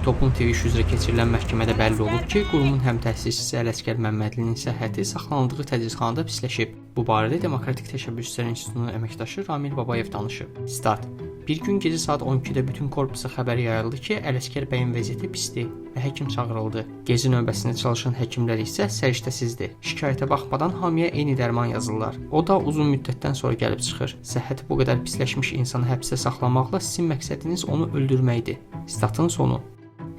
Toplum TV işi üzrə keçirilən məhkəmədə bəlli olub ki, qurumun həmtəsisçisi Ələsgər Məmmədlinin səhhəti saxlanıldığı təcridxanada pisləşib. Bu barədə Demokratik Təşəbbüslər İnstitutunun əməkdaşı Ramil Babayev danışıb. Sitat: Bir gün gecə saat 12-də bütün korpusa xəbər yayıldı ki, Ələsgər bəyin vəziyyəti pisdir və həkim çağırıldı. Gecə növbəsində çalışan həkimlər isə səriştəsizdir. Şikayətə baxmadan hamıya eyni dərman yazırlar. O da uzun müddətdən sonra gəlib çıxır. Səhhəti bu qədər pisləşmiş insanı həbsdə saxlamaqla sizin məqsədiniz onu öldürməkdir. Sitatın sonu.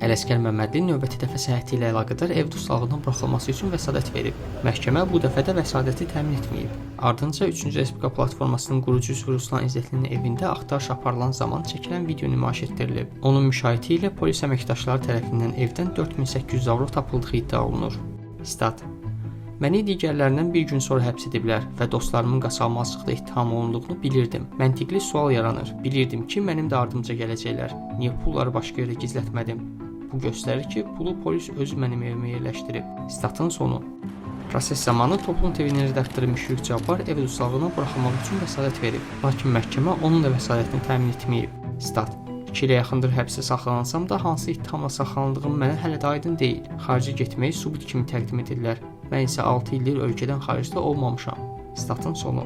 Ələsgər Məmmədli növbəti dəfə səhhəti ilə əlaqədar ev dustaqlığından buraxılması üçün vəsatət verib. Məhkəmə bu dəfə də vəsatəti təmin etməyib. Ardınca 3-cü Respublika platformasının qurucu üzvü Ruslan İzzətlinin evində axtarış aparılan zaman çəkilən video nümayiş etdirilib. Onun müşayiəti ilə polis əməkdaşları tərəfindən evdən 4800 avro tapıldığı iddia olunur. Sitat: Məni digərlərindən bir gün sonra həbs ediblər və dostlarımın qaçaqmalçılıqda ittiham olunduğunu bilirdim. Məntiqli sual yaranır. Bilirdim ki, mənim də ardımca gələcəklər. Niyə pulları başqa yerdə gizlətmədim? Bu göstərir ki, pulu polis özü mənim evimə yerləşdirib. Sitatın sonu. Proses zamanı Toplum TV-nin redaktoru Müşfiq Cabbar ev dustaqlığına buraxılmaq üçün vəsatət verib. Lakin məhkəmə onun da vəsatətini təmin etməyib. Sitat: 2 ilə yaxındır həbsdə saxlanılsam da hansı ittihamla saxlanıldığım mənə hələ də aydın deyil. Xarici getməyi sübut kimi təqdim edirlər. Mən isə 6 ildir ölkədən xaricdə olmamışam. Sitatın sonu.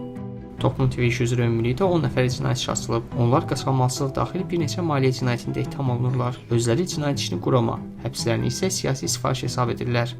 Toplum TV işi üzrə ümumilikdə 10 nəfər cinayət işi açılıb. Onlar qaçaqmalçılıq daxil bir neçə maliyyə cinayətində ittiham olunurlar. Özləri cinayət işini qurama, həbslərini isə siyasi sifariş hesab edirlər.